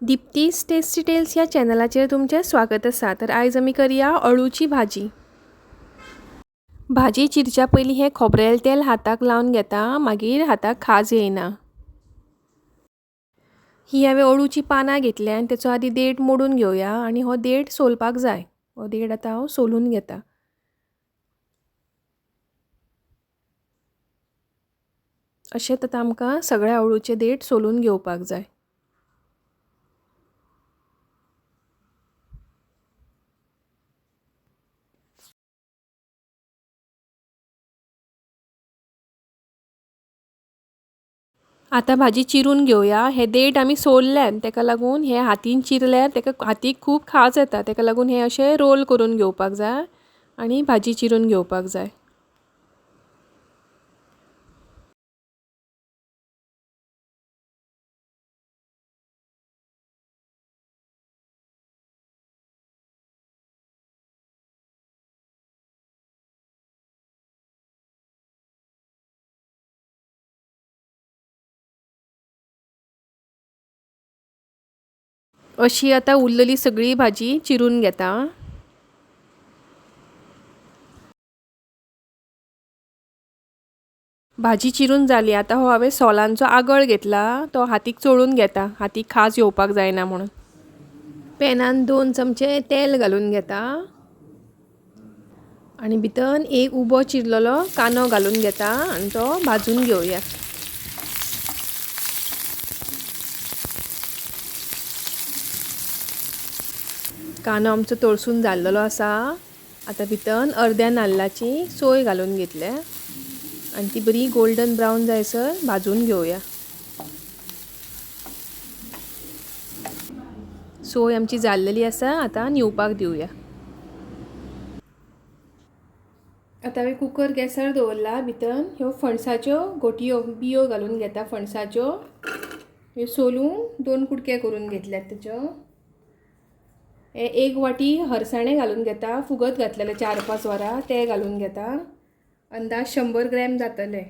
दीप्तीस tasty tales ह्या चॅनलाचेर तुमचें स्वागत आसा. तर आयज आमी करया अळूची भाजी. भाजी चिरच्या पयलीं हें खोबरेल तेल हाताक लावन घेता, मागीर हाताक खाज येयना. ही हांवें अळूची पानां घेतल्या आनी तेचो आदी देठ मोडून घेवया आनी हो देठ सोलपाक जाय. हो देठ आतां हांव सोलून घेता. अशेंच आतां आमकां सगळ्या अळूचे देठ सोलून घेवपाक जाय. आतां भाजी चिरून घेवया. हे देठ आमी सोलल्यान तेका लागून हे हातीन चिरल्यार तेका हातीक खूब खाज येता, तेका लागून हे अशें रोल करून घेवपाक जाय आनी भाजी चिरून घेवपाक जाय. अशी आतां उरलेली सगळी भाजी चिरून घेता. भाजी चिरून जाली. आतां हो हांवें सोलांचो आगळ घेतला, तो हातीक चोळून घेता, हातीक खाज येवपाक जायना म्हणून. पॅनान 2 चमचे तेल घालून घेता आनी भितर एक उबो चिरलेलो कांदो घालून घेता आनी तो भाजून घेवया. कांदो आमचो तळसून जाल्लो आसा. आतां भितर अर्द्या नाल्लाची सोय घालून घेतल्या आनी ती बरी गोल्डन ब्रावन जायसर भाजून घेवया. सोय आमची जाल्लेली आसा, आतां न्हिवपाक दिवया. आतां हांवें कुकर गॅसार दवरला. भितर ह्यो फणसाच्यो गोटयो बियो घालून घेता. फणसाच्यो ह्यो सोलून 2 कुडके करून घेतल्यात तेच्यो. हे 1 वाटी हरसाणे घालून घेता, फुगत घातलेले 4-5 वरां ते घालून घेता. अंदाज 100 ग्रॅम जातले.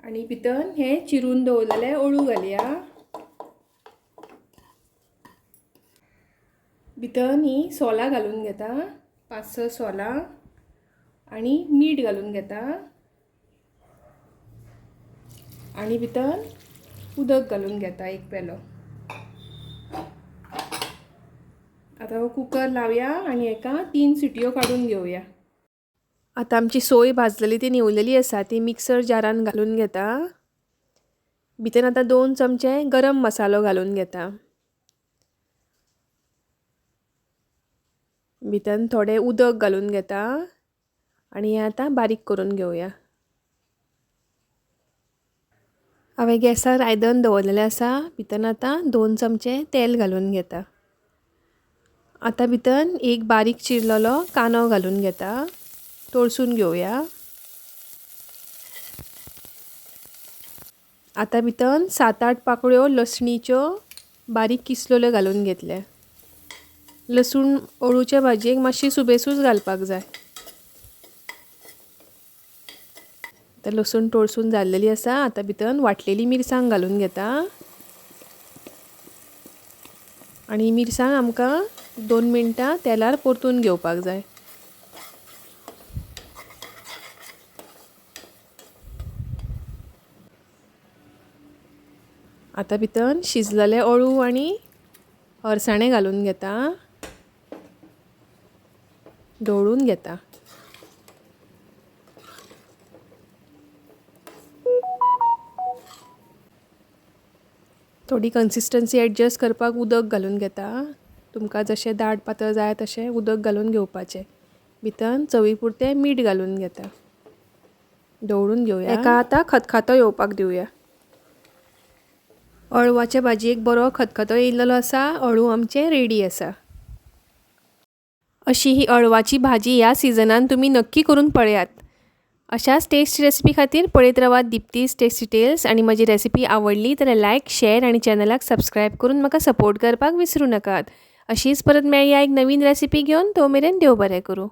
आनी भितर हे चिरून दवरलेले अळू घालया. भितर ही सोलां घालून घेता, 5-6 सोलां, आनी मीठ घालून घेता आनी भितर उदक घालून घेता 1 पेलो. आतां हो कुकर लावया आनी हेका 3 सिटयो काडून घेवया. आतां आमची सोय भाजलेली ती न्हिवलेली आसा, ती मिक्सर जारान घालून घेता. भितर आतां 2 चमचे गरम मसालो घालून घेता. भितर थोडें उदक घालून घेता आनी हें आतां बारीक करून घेवया. हांवें गॅसार आयदन दवरलेलें आसा. भितर आतां 2 चमचे तेल घालून घेता. आतां भितर एक बारीक चिरलेलो कांदो घालून घेता, तळसून घेवया. आतां भितर 7-8 पाकळ्यो लसणीच्यो बारीक किसलेल्यो घालून घेतले. लसूण अळूच्या भाजयेक मातशी सुबेसूच घालपाक जाय. आतां लसूण तळसून जाल्लेली आसा. आतां भितर वांटलेली मिरसांग घालून घेता आनी मिरसांग आमकां 2 मिनटां तेलार परतून घेवपाक जाय. आतां भितर शिजलेले अळू आनी हरसाणे घालून घेता, ढवळून घेता. थोडी कन्सिस्टन्सी एडजस्ट करपाक उदक घालून घेता. तुमकां जशें दाट पातळ जाय तशें उदक घालून घेवपाचें. भितर चवी पुरतें मीठ घालून घेता, ढवळून घेवया. हेका आतां खतखतो येवपाक दिवया. अळवाच्या भाजयेक बरो खतखतो येयल्लो आसा. अळू आमचें रेडी आसा. अशी ही अळवाची भाजी ह्या सिजनान तुमी नक्की करून पळयात. अशाच टेस्टी रेसिपी खातीर पळयत रावात दीप्तीस टेस्टी टेल्स. आनी म्हजी रेसिपी आवडली जाल्यार लायक, शेअर आनी चॅनलाक सबस्क्रायब करून म्हाका सपोर्ट करपाक विसरूं नाकात. अशीच परत मेळया एक नवीन रेसिपी घेवन. तो मेरेन देव बरें करूं.